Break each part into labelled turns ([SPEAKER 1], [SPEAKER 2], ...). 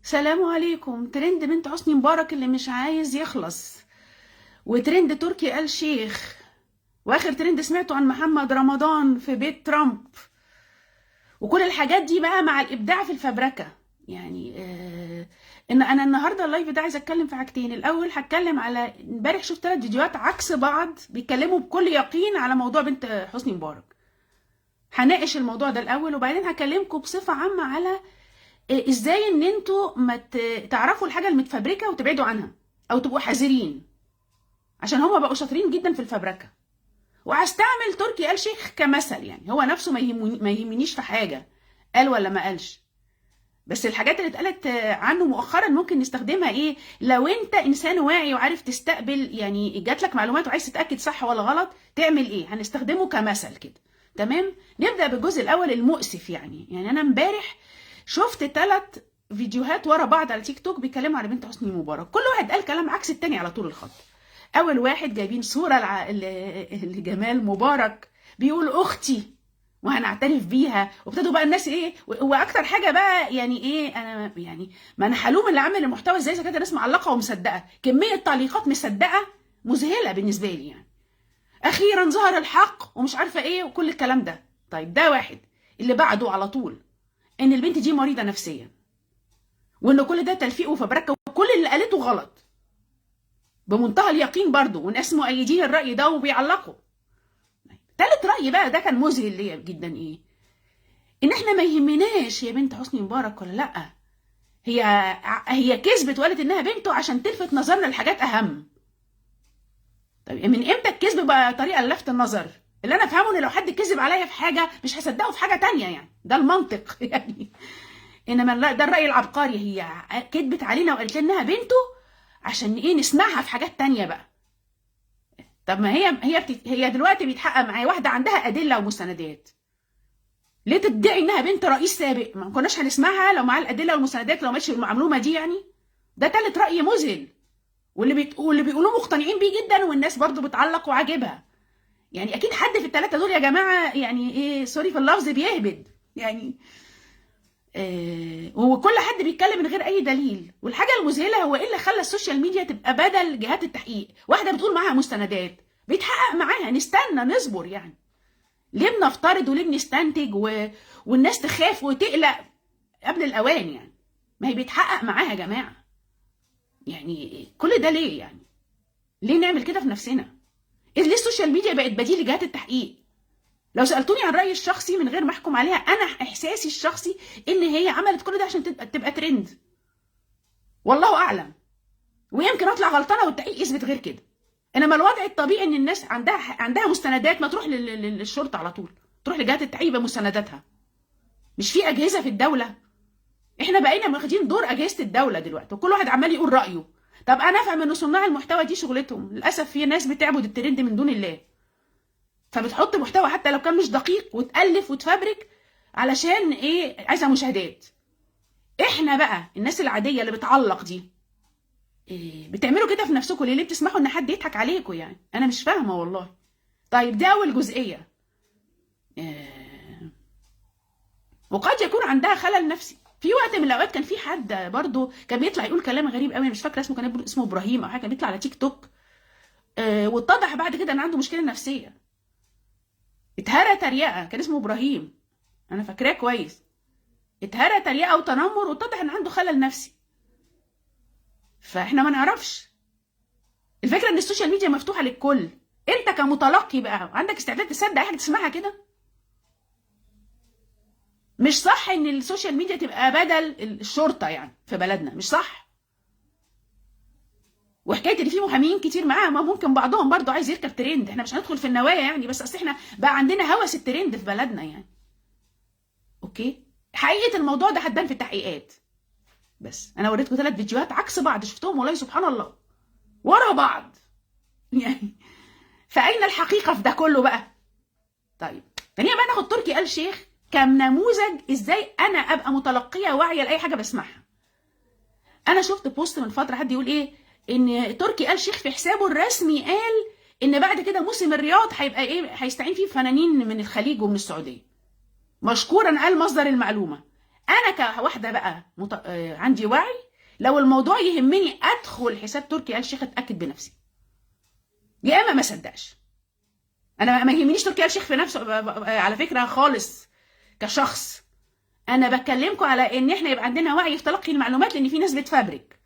[SPEAKER 1] سلام عليكم. ترند بنت حسني مبارك اللي مش عايز يخلص، وترند تركي آل شيخ، واخر ترند سمعته عن محمد رمضان في بيت ترامب، وكل الحاجات دي بقى مع الابداع في الفبركه. يعني ان انا النهارده ال live ده عايزه اتكلم في حاجتين. الاول هتكلم على امبارح شفت 3 فيديوهات عكس بعض بيتكلموا بكل يقين على موضوع بنت حسني مبارك. هناقش الموضوع ده الاول، وبعدين هكلمكم بصفة عامة على ازاي ان انتوا ما تعرفوا الحاجة المتفبركه وتبعدوا عنها او تبقوا حذرين، عشان هما بقوا شاطرين جدا في الفبركه. وهستعمل تركي آل شيخ كمثل، يعني هو نفسه ما يهمنيش في حاجة قال ولا ما قالش، بس الحاجات اللي اتقالت عنه مؤخرا ممكن نستخدمها. ايه لو انت انسان واعي وعارف تستقبل، يعني جات لك معلومات وعايز تتاكد صح ولا غلط تعمل ايه، هنستخدمه كمثل كده. تمام، نبدا بالجزء الاول المؤسف. يعني انا امبارح شفت 3 فيديوهات ورا بعض على تيك توك بيتكلموا على بنت حسني مبارك، كل واحد قال كلام عكس التاني على طول الخط. اول واحد جايبين صوره لجمال مبارك بيقول اختي وهنعترف بيها، وابتدوا بقى الناس ايه، واكتر حاجة بقى يعني ايه، انا يعني ما انا حلوم اللي عامل المحتوى ازاي اذا كانت الناس معلقه ومصدقه، كمية تعليقات مصدقه مذهلة بالنسبة لي. يعني اخيرا ظهر الحق ومش عارفه ايه وكل الكلام ده. طيب ده واحد. اللي بعده على طول ان البنت دي مريضه نفسيا، وان كل ده تلفيق وفبركه وكل اللي قالته غلط بمنتهى اليقين برضو، وناس مؤيدين الرأي ده وبيعلقوا. تالت رأي بقى ده كان مذهل ليا جدا، ايه؟ ان احنا ما يهمناش يا بنت حسني مبارك ولا لا، هي كذبت وقالت انها بنته عشان تلفت نظرنا لحاجات اهم. طيب من امتى الكذب بقى طريقه للفت النظر؟ اللي انا افهمه ان لو حد كذب عليا في حاجة مش هصدقه في حاجة تانية، يعني ده المنطق يعني. انما ده الرأي العبقري، هي كذبت علينا وقالت لنا انها بنته عشان ايه؟ نسمعها في حاجات تانية بقى. طب ما هي دلوقتي بيتحقق معايا واحدة عندها أدلة ومستندات، ليه تدعي انها بنت رئيس سابق؟ ما كناش هنسمعها لو معاها الأدلة والمستندات، لو ماشي المعلومة دي. يعني ده تالت رأي مذهل، واللي بيقولوه مقتنعين بيه جدا، والناس برضو بتعلق وعاجبها. يعني اكيد حد في الثلاثة دول يا جماعة يعني ايه، سوري في اللفظ، بيهبد يعني. وكل حد بيتكلم من غير اي دليل. والحاجة المذهلة هو ايه اللي خلى ال social media تبقى بدل جهات التحقيق؟ واحدة بتقول معاها مستندات بيتحقق معاها، نستنى نصبر يعني. ليه بنفترض وليه بنستنتج والناس تخاف وتقلق قبل الاوان؟ يعني ما هي بيتحقق معاها يا جماعة، يعني كل ده ليه؟ يعني ليه نعمل كده في نفسنا؟ ليه ال social media بقت بديل لجهات التحقيق؟ لو سألتوني عن رأيي الشخصي من غير ما احكم عليها، انا احساسي الشخصي ان هي عملت كل ده عشان تبقى ترند، والله اعلم، ويمكن اطلع غلطانة والتحقيق يثبت غير كده. انما الوضع الطبيعي ان الناس عندها مستندات، ما تروح للشرطة على طول، تروح لجهات التحقيق بمستنداتها. مش في اجهزة في الدولة؟ احنا بقينا واخدين دور اجهزة الدولة دلوقتي، وكل واحد عمال يقول رايه. طب انا افهم ان صناع المحتوى دي شغلتهم، للاسف في ناس بتعبد الترند من دون الله، فبتحط محتوى حتى لو كان مش دقيق وتألف وتفبرك علشان ايه؟ عايزه مشاهدات. احنا بقى الناس العادية اللي بتعلق دي إيه بتعملوا كده في نفسكم ليه؟ ليه بتسمحوا ان حد يضحك عليكم؟ يعني انا مش فاهمه والله. طيب دي اول جزئية. إيه وقد يكون عندها خلل نفسي. في وقت من الاوقات كان في حد برضو كان بيطلع يقول كلام غريب قوي، مش فاكره اسمه، كان اسمه ابراهيم او حاجة، كان بيطلع على تيك توك، واتضح بعد كده ان عنده مشكلة نفسية، اتهرى تريقه، كان اسمه ابراهيم انا فاكراه كويس، اتهرى تريقه وتنمر، واتضح ان عنده خلل نفسي. فاحنا ما نعرفش. الفكرة ان ال social media مفتوحة للكل، انت كمتلقي بقى عندك استعداد تصدق اي حاجة تسمعها كده؟ مش صح ان ال social media تبقى بدل الشرطة يعني في بلدنا، مش صح. وحكاية اللي فيه محامين كتير معاها، ما ممكن بعضهم برضو عايز يركب ترند، احنا مش هندخل في النوايا يعني، بس اصل احنا بقى عندنا هوس الترند في بلدنا يعني. okay، حقيقة الموضوع ده هتبان في التحقيقات. بس انا وريتكم 3 فيديوهات عكس بعض شفتهم والله سبحان الله ورا بعض يعني، فاين الحقيقة في ده كله بقى؟ طيب خلينا بقى ناخد تركي آل شيخ كنموذج ازاي انا ابقى متلقيه واعية لاي حاجة بسمعها. انا شفت post من فترة حد يقول ايه، ان تركي آل شيخ في حسابه الرسمي قال ان بعد كده موسم الرياض هيبقى ايه، هيستعين فيه فنانين من الخليج ومن السعودية. مشكورا قال مصدر المعلومة. انا كواحده بقى عندي وعي، لو الموضوع يهمني ادخل حساب تركي آل الشيخ اتاكد بنفسي، يا اما ما صدقش. انا ما يهمنيش تركي آل الشيخ في نفسه على فكرة خالص كشخص، انا بكلمكم على ان احنا يبقى عندنا وعي في تلقي المعلومات، لان في ناس بتفبرك،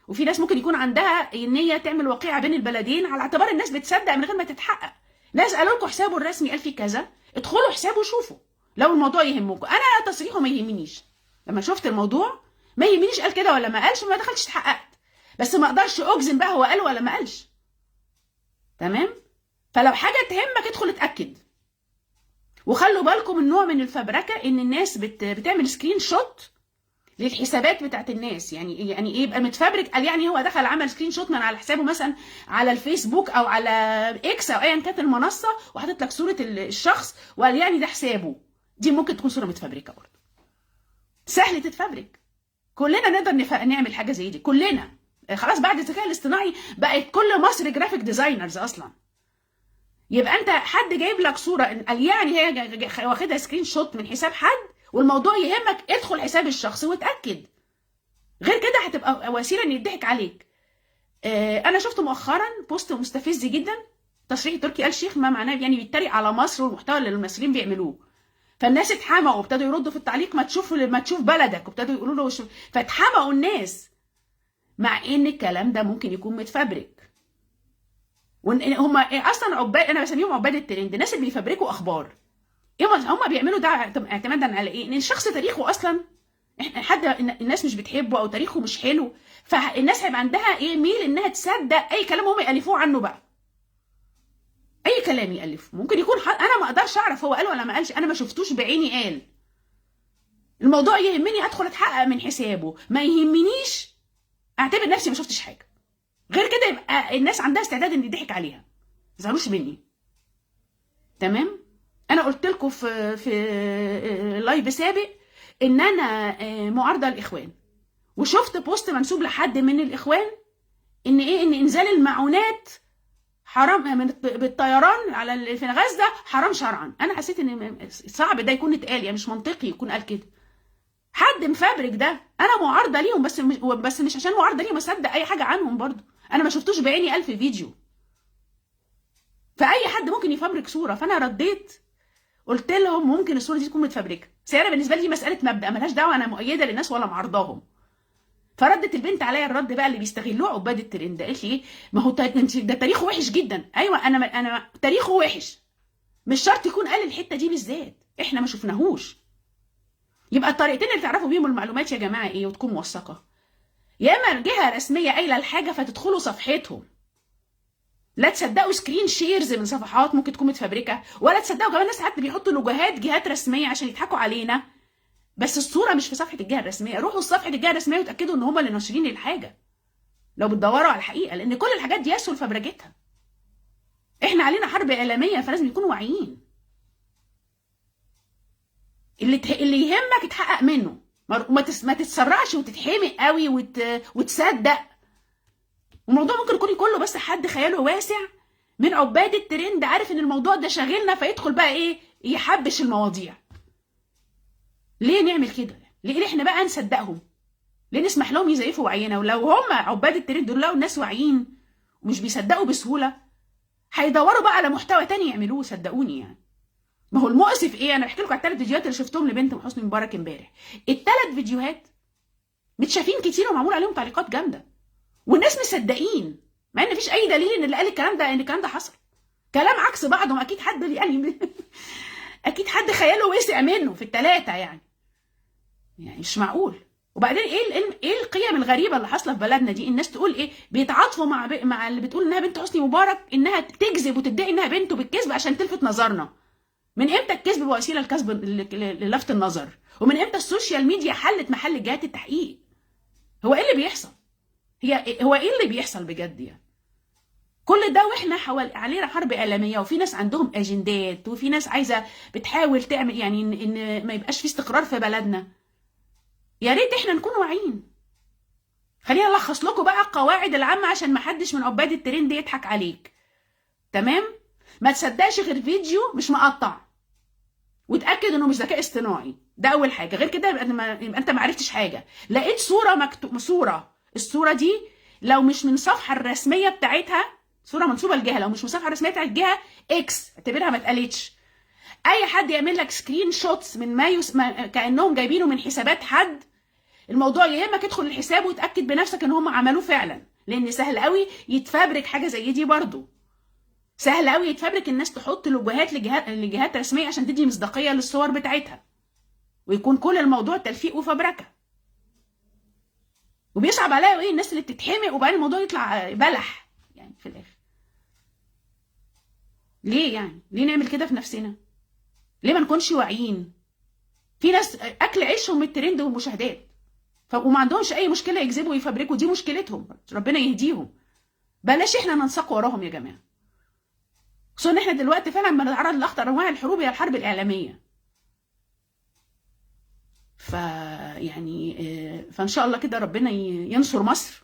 [SPEAKER 1] وفي ناس ممكن يكون عندها النية تعمل وقيعه بين البلدين على اعتبار الناس بتصدق من غير ما تتحقق. ناس قالوا لكم حسابه الرسمي قال فيه كذا، ادخلوا حسابه وشوفوا لو الموضوع يهمكم. انا تصريحه ما يهمنيش، لما شفت الموضوع ما يهمنيش قال كده ولا ما قالش، ما دخلتش اتحققت، بس ما اقدرش اجزم بقى هو قال ولا ما قالش. تمام؟ فلو حاجة تهمك ادخل اتاكد. وخلوا بالكم من نوع من الفبركه، ان الناس بتعمل screenshot للحسابات بتاعت الناس. يعني ايه يبقى متفبرك؟ قال يعني هو دخل عمل screenshot من على حسابه مثلا على الفيسبوك او على اكس او ايا كانت المنصة، وحاطط لك صوره الشخص وقال يعني ده حسابه. دي ممكن تكون صوره متفبركه برضه، سهل تتفبرك، كلنا نقدر نعمل حاجة زي دي كلنا. خلاص بعد الذكاء الاصطناعي بقت كل مصر graphic designers اصلا. يبقى انت حد جايب لك صوره قال يعني هي واخدها screenshot من حساب حد، والموضوع يهمك، ادخل حساب الشخص واتاكد. غير كده هتبقى وسيلة ان يضحك عليك. انا شفت مؤخرا post مستفز جدا، تصريح تركي آل الشيخ ما معناه يعني بيتريق على مصر والمحتوى اللي المصريين بيعملوه. فالناس اتحمقوا وابتدوا يردوا في التعليق ما تشوف بلدك، وابتدوا يقولوا له فاتحمقوا الناس، مع ان الكلام ده ممكن يكون متفبرك. وان هم اصلا عباد، انا بسميهم عباد الترند، الناس اللي بيفبركوا اخبار. هم بيعملوا ده اعتمادا على ايه؟ ان الشخص تاريخه اصلا حد الناس مش بتحبه او تاريخه مش حلو، فالناس هيبقى عندها ايه؟ ميل انها تصدق اي كلام هم يالفوه عنه بقى. اي كلام يالفه ممكن يكون انا ما اقدرش اعرف هو قال ولا ما قالش، انا ما شفتوش بعيني قال. الموضوع يهمني ادخل اتحقق من حسابه، ما يهمنيش اعتبر نفسي ما شفتش حاجة. غير كده يبقى الناس عندها استعداد ان يضحك عليها، ما تزعلوش مني. تمام؟ انا قلت لكم في live سابق ان انا معارضة للاخوان، وشفت post منسوب لحد من الاخوان ان ايه، ان انزال المعونات حرام من بالطيران على في غزة حرام شرعا. انا حسيت ان صعب ده يكون اتقال، يعني مش منطقي يكون قال كده. حد مفبرك ده. انا معارضة ليهم، بس مش عشان معارضة ليهم اصدق اي حاجة عنهم برضو. انا ما شفتوش بعيني 1000 فيديو، فاي حد ممكن يفبرك صوره. فانا رديت قلت لهم ممكن الصورة دي تكون متفبركه، بس انا بالنسبة لي دي مسالة مبدا مالهاش دعوه، انا مؤيدة للناس ولا معارضاهم. فردت البنت عليا الرد بقى اللي بيستغلوه عباد الترند، قالت لي ايه، ما هو ده تاريخه وحش جدا. ايوه انا تاريخه وحش، مش شرط يكون قال الحتة دي بالذات، احنا ما شفناهوش. يبقى الطريقتين اللي تعرفوا بيهم المعلومات يا جماعة ايه وتكون موثقة، يا اما جهة رسمية قايله الحاجة فتدخلوا صفحتهم، لا تصدقوا screen shares من صفحات ممكن تكون متفبركه، ولا تصدقوا كمان ناس ساعات بيحطوا لوجوهات جهات رسمية عشان يضحكوا علينا، بس الصورة مش في صفحة الجهة الرسمية. روحوا لصفحة الجهة الرسمية وتاكدوا ان هم اللي ناشرين الحاجة لو بتدوروا على الحقيقة، لان كل الحاجات دي يسهل فبركتها. احنا علينا حرب اعلامية فلازم نكون واعيين. اللي يهمك اتحقق منه، ما تتسرعش وتتحمق قوي وتصدق. الموضوع ممكن يكون كله بس حد خياله واسع من عباد الترند، عارف ان الموضوع ده شاغلنا فيدخل بقى ايه، يحبش المواضيع. ليه نعمل كده؟ ليه احنا بقى نصدقهم؟ ليه نسمح لهم يزيفوا وعينا؟ ولو هم عباد الترند دول لو الناس واعيين ومش بيصدقوا بسهولة هيدوروا بقى على محتوى تاني يعملوه، صدقوني يعني. ما هو المؤسف ايه؟ انا بحكي لكم على الثلاث فيديوهات اللي شفتهم لبنت حسني مبارك امبارح. الثلاث فيديوهات متشافين كتير ومعمول عليهم تعليقات جامدة والناس مصدقين، مع ان مفيش اي دليل ان اللي قال الكلام ده ان الكلام ده حصل. كلام عكس بعضهم، اكيد حد يعني اكيد حد خياله وسع منه في الثلاثة يعني مش معقول. وبعدين ايه القيم الغريبة اللي حاصله في بلدنا دي؟ الناس تقول ايه، بيتعاطفوا مع اللي بتقول انها بنت حسني مبارك، انها تكذب وتدعي انها بنته بالكذب عشان تلفت نظرنا. من امتى الكذب وسيلة لكسب للفت النظر؟ ومن امتى ال social media حلت محل جهات التحقيق؟ هو ايه اللي بيحصل؟ هو ايه اللي بيحصل بجد يعني؟ كل ده واحنا علينا حرب اعلامية، وفي ناس عندهم اجندات، وفي ناس عايزه بتحاول تعمل يعني ان ما يبقاش في استقرار في بلدنا. يا ريت احنا نكون واعيين. خلينا الخص لكم بقى القواعد العامة عشان ما حدش من عباد الترند يضحك عليك. تمام؟ ما تصدقش غير فيديو مش مقطع، وتاكد انه مش ذكاء اصطناعي. ده اول حاجة. غير كده يبقى انت ما عرفتش حاجة. لقيت صوره مكتوب صوره، الصورة دي لو مش من الصفحة الرسمية بتاعتها، صوره منسوبه لجهة، لو مش من الصفحة الرسمية بتاعت جهة X، اعتبرها ما اتقالتش. اي حد يعمل لك screenshots من ما كانهم جايبينه من حسابات حد، الموضوع يهمك، ادخل الحساب وتاكد بنفسك ان هم عملوه فعلا، لان سهل قوي يتفبرك حاجة زي دي. برضو سهل قوي يتفبرك الناس تحط لوجوهات لجهات رسمية عشان تدي مصداقية للصور بتاعتها، ويكون كل الموضوع تلفيق وفبركه. وبيصعب عليا ايه الناس اللي بتتحمق وبعدين الموضوع يطلع بلح يعني في الاخر. ليه يعني؟ ليه نعمل كده في نفسنا؟ ليه ما نكونش واعيين؟ في ناس اكل عيشهم من الترند والمشاهدات، وما عندهمش اي مشكلة يكذبوا ويفبركوا، دي مشكلتهم، ربنا يهديهم. بلاش احنا ننساق وراهم يا جماعة، خصوصا ان احنا دلوقتي فعلا بنتعرض لاخطر انواع الحروب، هي الحرب الاعلامية. فيعني فان شاء الله كده ربنا ينصر مصر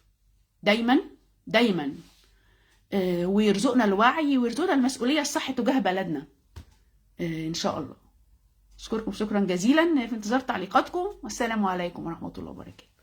[SPEAKER 1] دايما دايما، ويرزقنا الوعي ويرزقنا المسؤولية الصح تجاه بلدنا ان شاء الله. اشكركم شكرا جزيلا، في انتظار تعليقاتكم، والسلام عليكم ورحمة الله وبركاته.